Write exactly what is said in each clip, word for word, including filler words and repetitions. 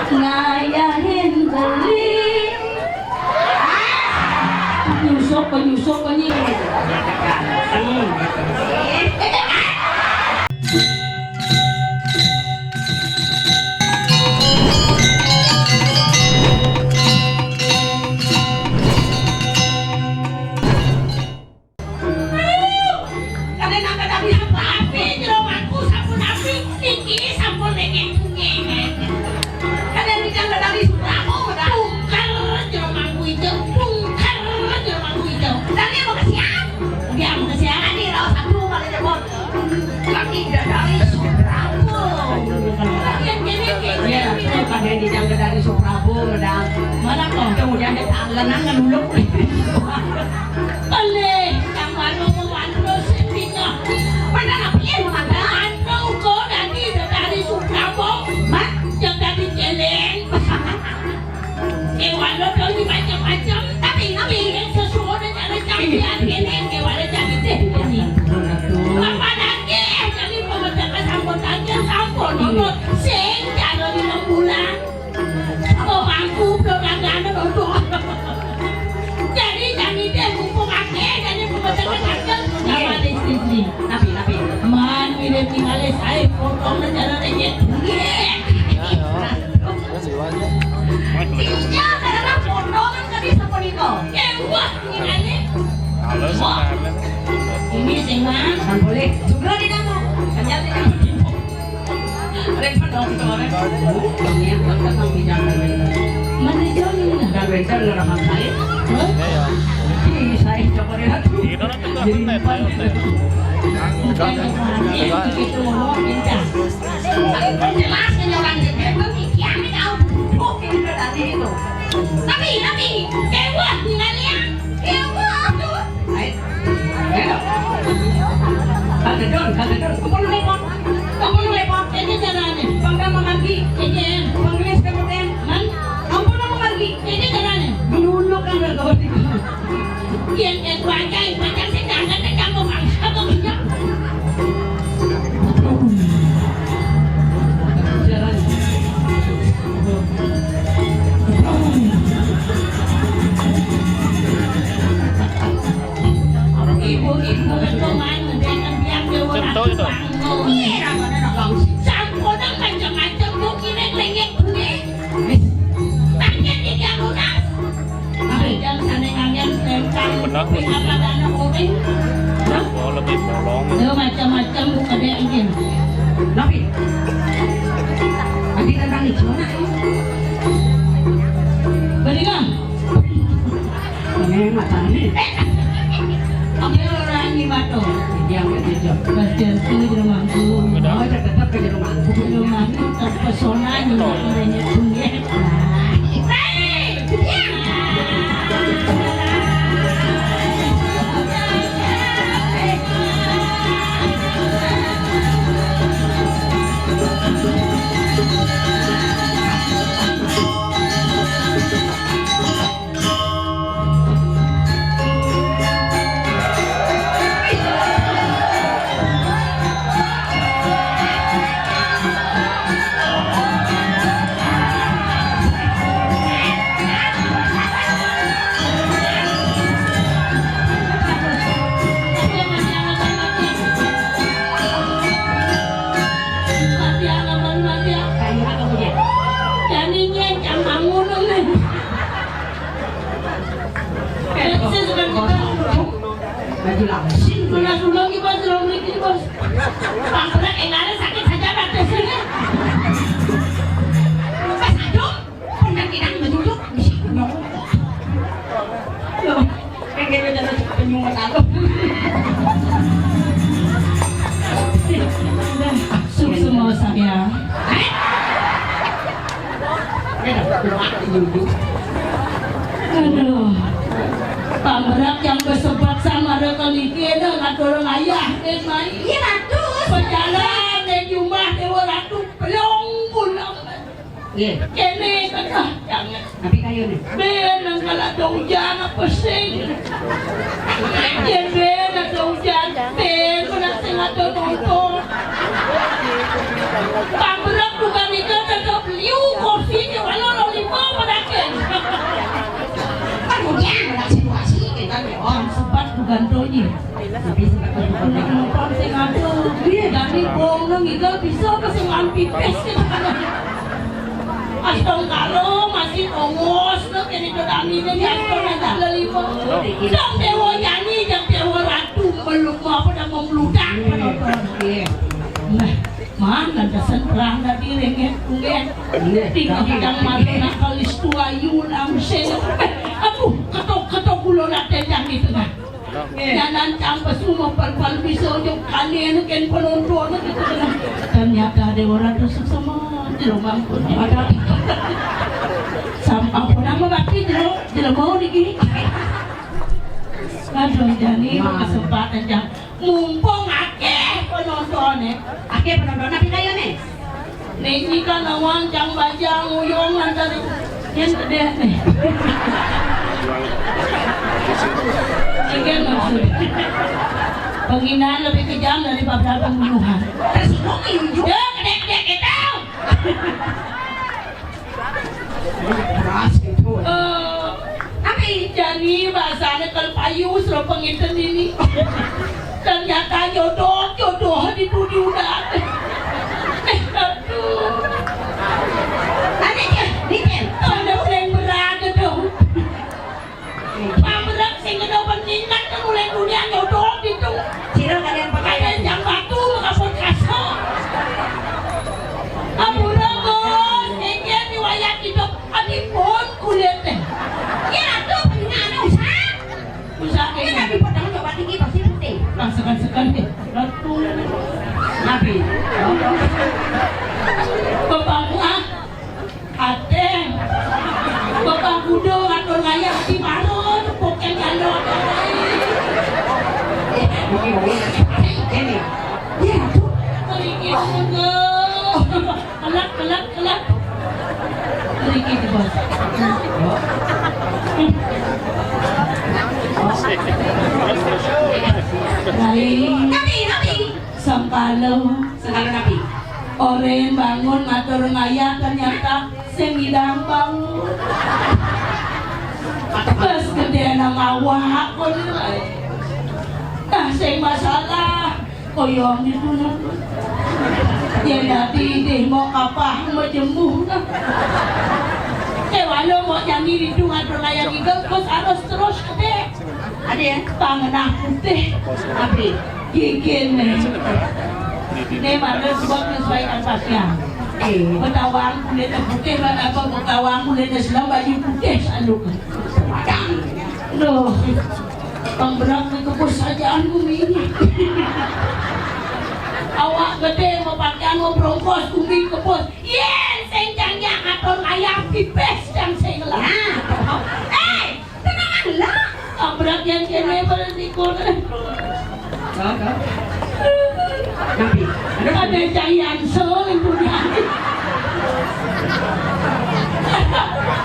Ngayahin beli. Penyusuk, penyusuk, penyusuk. Kadén nang kadang sampun apik, jero mangku sampun apik, niki sampun dengeng-dengeng. Kadén niki kadang di Supramo, dah. Tungker jero mangku ijo, tungker jero mangku ijo. Dadi makesian. Dia makesian, adi raos satu, malah jebot. Kami dari Suprabo. Iya, iya, iya. Iya, kadén niki kadang dari Suprabo, dah. Mana kok? Kemudian dia tak lenang ngeluluk. Pelih, kang Wanu, Wanu sing pindah. Bener apa iya, Mama? Anu, kok dadi dari Suprabo? Mak? Yang dadi celeng. Kéwala tau di macam-macam. Tapi, tapi, sesuai dengan rencana kene, kéwala jadi deh ini. Apa lagi? Jadi pemecah sampun aja, sampun nomor. Sing cara di bulan. Kok aku belum ada nonton. Jadi kami deh mumpung akeh, jadi pemecah sampun sama istri. Tapi, tapi. Man, mirip tinggalnya saya, potong rencana deh. Iya. Iya, karena potongan tadi sapunika. Wah, ini. Halo, wah. Ini sing, Mas. Kan boleh. Juga di kamu. Kerja di kamu. Ada yang penonton, ada. Ini yang penonton yang di jalan. Mana jauh ini? Dan bencana udah makan. Hah? Ih, saya coba lihat tuh. Jadi empat. Bukan kemarin, begitu mau minta. Jelas nyoran gede, pemikiran tahu duduk ini udah tadi itu. Tapi, tapi, dewa, tinggal ya. Dewa, tuh. Ayo. Ayo. Kagedon, kagedon. Ampun, lepon. Ampun, lepon. Ini caranya. Bangga mengerti. Ini. Bangga sekemudian. Man? Ampun, mengerti. Ini caranya. Dulu kan udah gawat itu. Yén éh wajahe pancen sing kangen nek kampung mangsa kok iya. Ibu-ibu itu main ngedéken tiang déwa. Contoh itu. Iya, samponan macam-macam, Bu, kira lengek duit. Wis. Pancen iki aku, Mas. Ajeng sané ngangen selempang. Bener. Ping apa dana kuping? Hah? Oh, lebih bolong. Yo, macam-macam buka deh izin. Tapi, nanti tentang itu, nak. Berikan. Ini matane. Dia orang ini batu. Dia nggak jejak. Baca tu di rumahku. Oh, dia tetap ke rumahku. Di rumahku terpesona ni. Betul. Orang itu, ya. Nah. Jani nyén jam bangun nih. Baju langsing. Tunas ulang iki, Bos, ulang mriki, Bos. Pangkulan engane sakit saja pada sini. Pas aduk, bener tidak menunduk. Loh, kayak gitu terus penyumet aku. Suksma saya. Aduh. Pamrap yang besebat sama rekan iki, ngatur ayah, eh, mai. Iya, bagus. Pejalan, eh, jumah, Dewa Ratu, belum pulang. Iya. Kene, tengah, jangan. Tapi kayu nih. Ben, nang kalau ada hujan, apa sih? Yen ben ada hujan, ben, pernah sing ada nonton. Pamrap bukan itu, tetap liu, kursinya. Iya. Numpang sing ado. Iya, dadi wong nang iku bisa apa sing lan pipis gitu kan. Astong karo masih ongos to kene dodane ne astong ada lelimo. Dong dewa nyanyi, dong dewa ratu, belum apa dah membludak penonton. Iya. Nah, mana ada sentrang tadi renget kulit. Tinggal bidang mata nak kalis tua yu lamsel. Aduh, ketok-ketok kula nak tendang di tengah. Nyanan cang pesu mempal-pal bisa ujung kali anu ken penonton gitu. Ternyata ada orang tusuk sama jero mangkun. Ada sampah pun nama bakti jero jero mau niki. Aduh, jani kesempatan jang mumpung akeh penontonnya. Akeh penonton tapi kayaknya Niki kan awang jang bajang uyung lantaran yen gedhe nih. Iki maksud. Penghinaan lebih kejam daripada pembunuhan. Tersinggung nih, Yunju. Ya, gedhe-gedhe gitu. Keras gitu. Eh, tapi jani bahasanya kalau payu suruh penginten ini. Ternyata jodoh, jodoh di dunia udah. Eh, aduh. Ada dia, dia. Ada yang berat tuh. Pamrek sing kena peningan kan mulai dunia jodoh gitu. Sira kalian pakai Ada yang batu, kapot kasar. Ampura, Bos. Ini riwayat hidup. Adipun kulit teh. Ya, tuh, peningan usah. Usah Ini kayaknya. Nanti potong coba tinggi pasti putih. Nah, sekan-sekan nih. Ratu. Nabi. Bapak ah. Ate. Bapak kudo ngatur ngayah di baru tepuk yang jando. Eh, ini, ini. Ini. Iya, tuh. Kelingin juga. Kelak, kelak, kelak. Mriki, Bos. Lain. Nabi, nabi. Sangkalo. Sangkalo nabi. Oren bangun matur ngayah ternyata sing ngidang bangun. Pas gedhe nang awak kon. Nah, sing masalah Koyong itu nah. Ya dadi deh mau kapah mau jemuh nah. Kewalo mau nyanyi itu ngatur layang itu terus harus terus gede. Ada ya? Tangenah putih. Abi. Gigin nih. Ini mana sebab menyesuaikan pakaian. Eh. Betawang kulitnya putih, apa betawang kulitnya selam baju putih selalu. Loh. Pemberat ke kebus sajaan bumi ini. Awak gede mau pakaian mau brongkos bumi kebus. Yen sing jang yang atur ayam pipis yang sing lah. Nah. Eh, tenang lah. Pemberat yang kene bernikun. Nabi. Ada jaya ansel yang punya.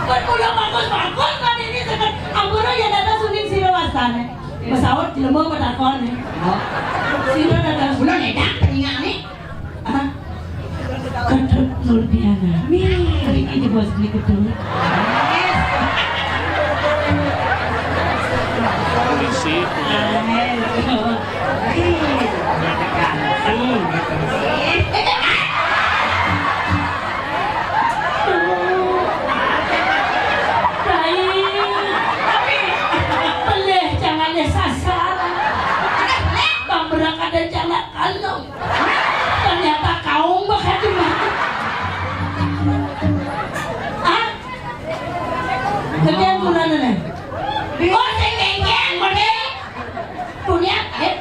Bermula bagus-bagus kan ini sekat. Ampura ya data suning sira wasane. Pesawat jelema apa takon nih? Sira data Kula nedak telinga nih. Ah. Ketut Nurdiana. Mriki di bos beli ketut. Polisi punya. Rai, tapi pelih jangan sasar. Pamberak ada jalan kalau. Ternyata kaum bekerja. Ah, kerjaan kurang nih. Oh, sing kengkeng, boleh. Punya, eh.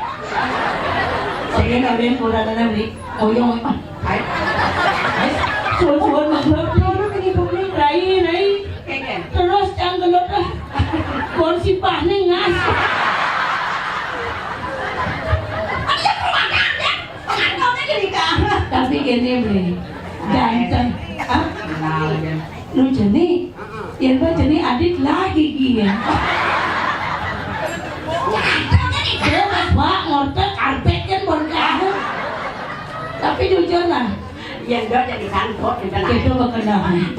Saya kawin kurang nih, beli. Oh, yang apa? Hai. Hai. Suan-suan, Mas. Rai, rai. Kengkeng. Terus yang gelut lah. Kon sipah nih ngas. Ada perumahan ya. Pengantin jadi kah? Tapi gini, Bre. Ganteng. Ah? Kenal aja. Lu jeni. Yang gua jeni adit lagi gini. Dia mas bak ngortek karpet kan bon kamu. Tapi jujur lah. Yang gua jadi sangkut di tengah. Itu berkenaan.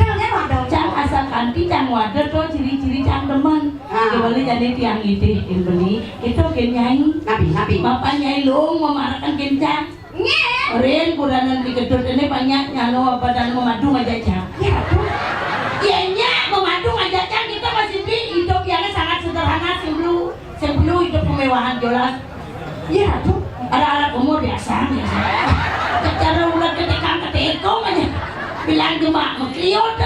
Jangan Sakanti cang wader to ciri-ciri cang demen. Ah. Kewali jane tiang idih, kewali. Kita gen nyai. Napi, napi? Bapak nyai lung memarakan kencang. Nggih. Rin kuranan di gedut ini banyak nyano apa dan memadu ngajak cang. Ya, tuh. Ya, nya, memadu ngajak cang, kita masih di hidup yang sangat sederhana, simplu. Sing perlu itu kemewahan jelas. Iya, Ratu. Ada alat umur biasa, biasa. Secara ulat ketekang ketekong aja. Bilang cuma mekliot.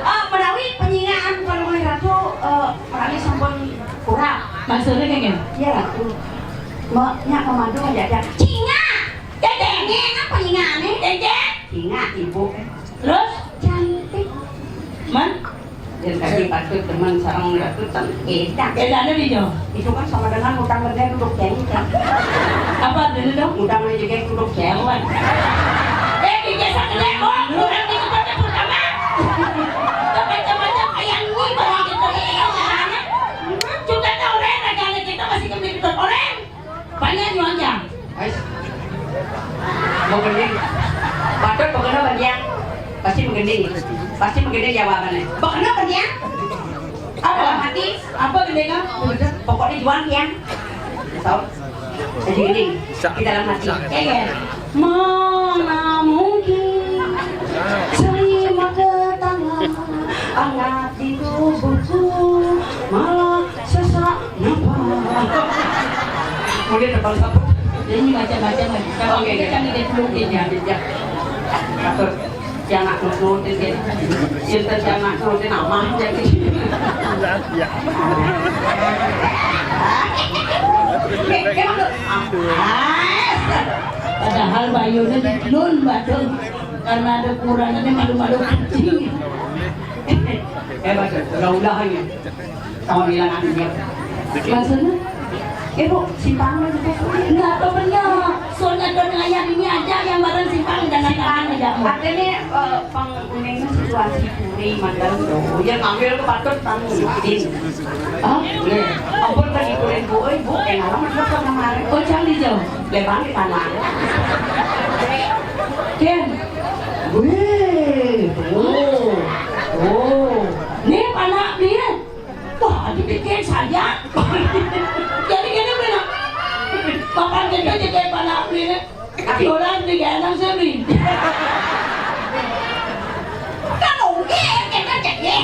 Ah, menawi penyingaan penuh Ratu, eh, menawi sampun kurang. Maksudnya kayak gini? Iya, Ratu. Me-, nya memandu aja ada. Cinga! Dedengnya apa penyingaannya? Dedeng! Cinga, Ibu. Terus? Cantik. Man? Yang tadi patut teman sarang Ratu tentang edan. Edan ada di jauh. Itu kan sama dengan utang negara duduk cengkeh. Apa dulu dong? Utang negara juga duduk cengkeh. Eh, di desa gede, oh, kurang di tempat pertama. Macam-macam ayam ni, barang kita ni, yang mana? Juga tahu, Ren, ada anak kita masih kembali ke orang. Banyak nyuang jam. Ais. Mau gending. Patut pekena banyak. Pasti menggending. Pasti menggending jawabannya. Pekena banyak. Apa? Dalam hati. Apa gending, ah? Pokoknya juang tiang. Tahu? Jadi gending. Di dalam hati. Iya. Mana mungkin terima ketangan anak di tubuhku, malah sesak nafas. Boleh terbang satu. Ini macam-macam lagi. Kalau oke, kita oke. Kan tidak perlu dia. Ya, ya. Atur. Yang nak nurutin dia. Yang nak nurutin nama jadi. Ya. Padahal bayunya di nun, Badung. Karena ada kurangannya malu-malu kucing. Eh, Badung, ulah-ulah aja. Tahun bilang akhirnya. Maksudnya? Eh, Bu, simpang aja, Bu. Enggak apa benar. Soalnya ada ayah ini aja yang bareng simpang dan anak-anak aja, Bu. Artinya, eh, pang kuning situasi puri mandang tuh. Yang ngambil ke patut tang udin. Ah, nih. Ampun tadi kuring Bu, eh, Bu, eh, naon mah kemarin. Oh, cang di jauh. Lebang di tanah. Ken. Wih, oh. Oh. Nih, panak dia. Wah, dipikir saya. Jadi gini, benar. Papan kita jadi panak dia. Tapi orang di dalam sini. Kan oke, kita jadi.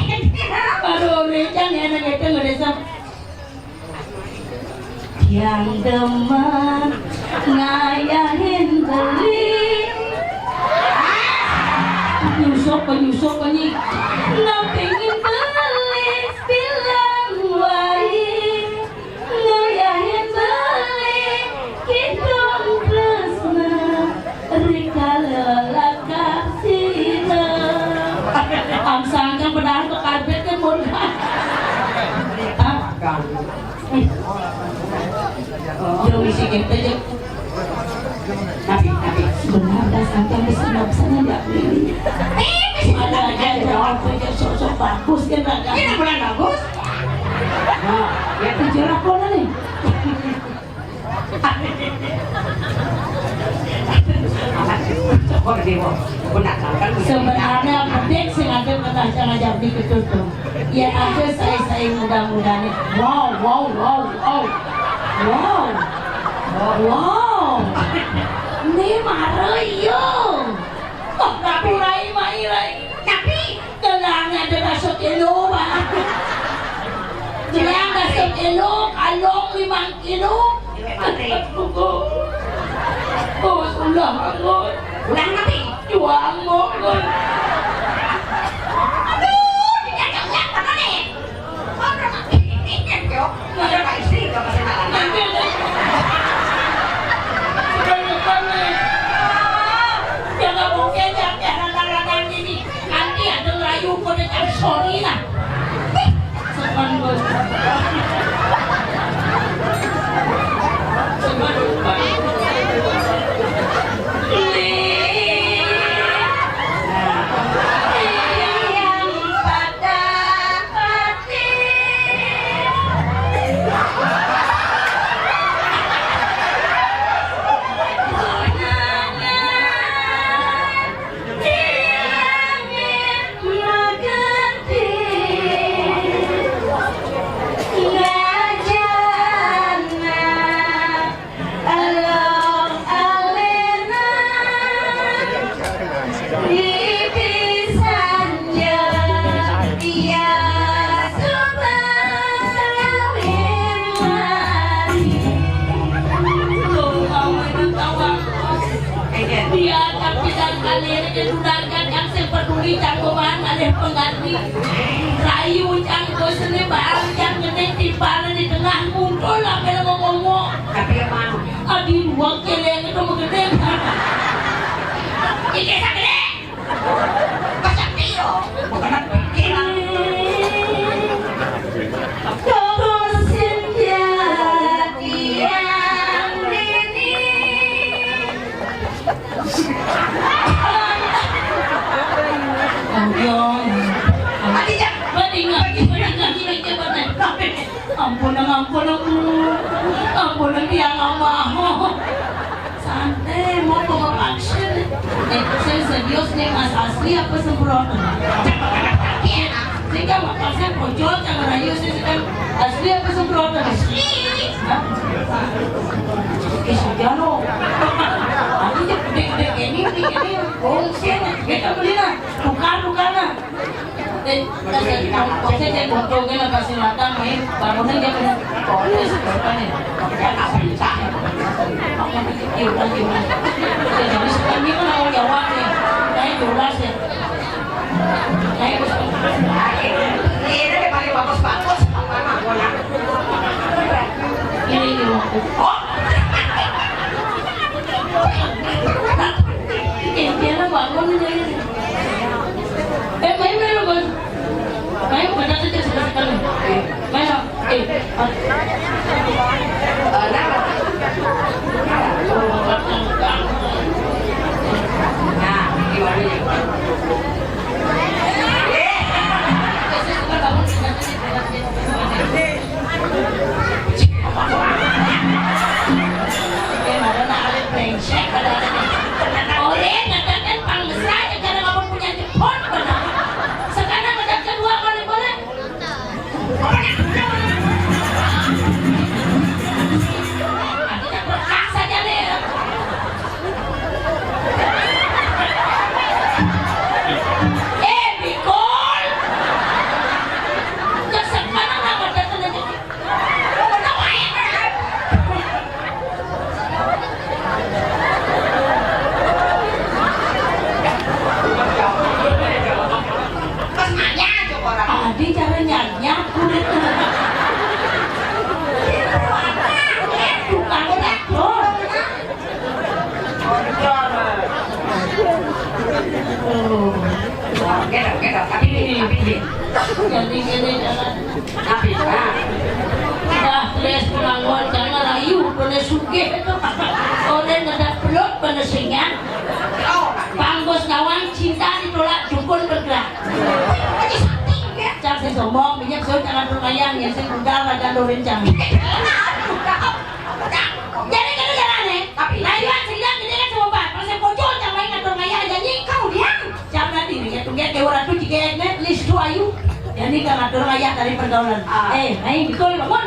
Baru orang yang enak itu ngerasa. Yang demen ngayahin beli. Penyusuk, penyusuk, penyi. Nampingin beli, bilang wae. Ngayahin beli, kidung tresna. Rikala lakar sina. Angsangnya benar ke karbet ke mun. Hah? Yo misi kita je. Tapi, tapi. Benar dah sangka mesti nak sana dia pilih. Ada aja jawab kerja sok-sok bagus kan, Raga? Ini bulan bagus. Nah, ya tujuh laporan nih. Sebenarnya pedik sing ada pernah ngajak di ketutup. Ya ada saya-saya muda-muda nih. Wow, wow, wow, wow. Wow. Wow. Ini marah iya. Oh, tapi rai mai rai. Tapi Gelang ada masuk kilo, Pak. Gelang masuk kilo, kalung limang kilo. Bos ulah bangun. Ulang mati. Juang bangun. Aduh, diajak ulang mana nih? Mana Pak Istri ke masih malam? Nanti ada. Sudah depan nih. Jangan mungkin ya, ya, rantang-rantang ini. Nanti ada ngerayu kode cang Sony lah. Sepan bos. Sepan bos. Yang patah hati. Pengganti rayu cang bosne barang cang ngene timpalne di tengah muncul lah mele ngomong. Tapi emang adi ruang celeng itu menggede. Iki sagede. Pasang tio. Bukan pikiran. Terus yang jadi yang ini. Ampun. Ampun, ampun, ampun. Ampun, ampun, ampun. Ampun, tiang ama. Santai, mau bawa vaksin. Eh, saya serius nih, Mas, asli apa semprotan? Sehingga Mas, vaksin bocor, jangan rayu, saya sedang asli apa semprotan? Asli. Hah? Oke, sudah lo. Aku cek gede-gede kayak ini, gede-gede. Bohong sih, kita beli lah. Tukar, tukar lah. Eh, kasih kita, kasih dia bodoh kan, kasih latang main. Bangunnya dia punya. Oh, ini sebenarnya. Dia nggak bisa. Aku mau pikir, iya, udah, iya, udah. Ya, jadi sekarang dia kan orang Jawa nih. Naik dua belas ya. Naik dua belas. Ini dia pakai bagus-bagus. Apa, apa, apa. Ini, ini, oh. Eh, dia lah bangun ini. Eh, main, main, Bos. Main, benar saja, sudah sekali. Main, ah. Eh, ah. Nah, gimana ya? Ore, ngatakan pang mesra, negara kamu punya jempol, benar. Sekarang ada kedua kali boleh. Apa yang kedua? Artinya berkah saja deh. Eh, Bikol. Terus sekarang apa datang lagi? Adi cara nyanyi kulit. Tukang drakor. Jadi gini, jangan. Tapi, nah. Dah, les pengangon, jangan rayu, boleh sugih itu. Oleh ngedak belut, boleh singan. Oh, Bangkus gawang, cinta ditolak, dukun bergerak. Cang sing sombong, minyak sing jangan perkayaan, ya sing budal, ada dorin cang. Jadi, jadi, jadi, nih. Tapi, nah, iya, sing lihat, ini kan semua, Pak. Kalau saya bocor, cang main ngatur ngayah, janji, kamu diam. Siapa nanti nih, ya, tunggu, ya, kayak orang tuh, jika, ya, at least, tuh, ayu. Jadi, kan ngatur ngayah dari pergaulan. Ah. Eh, nah, ini betul, bangun.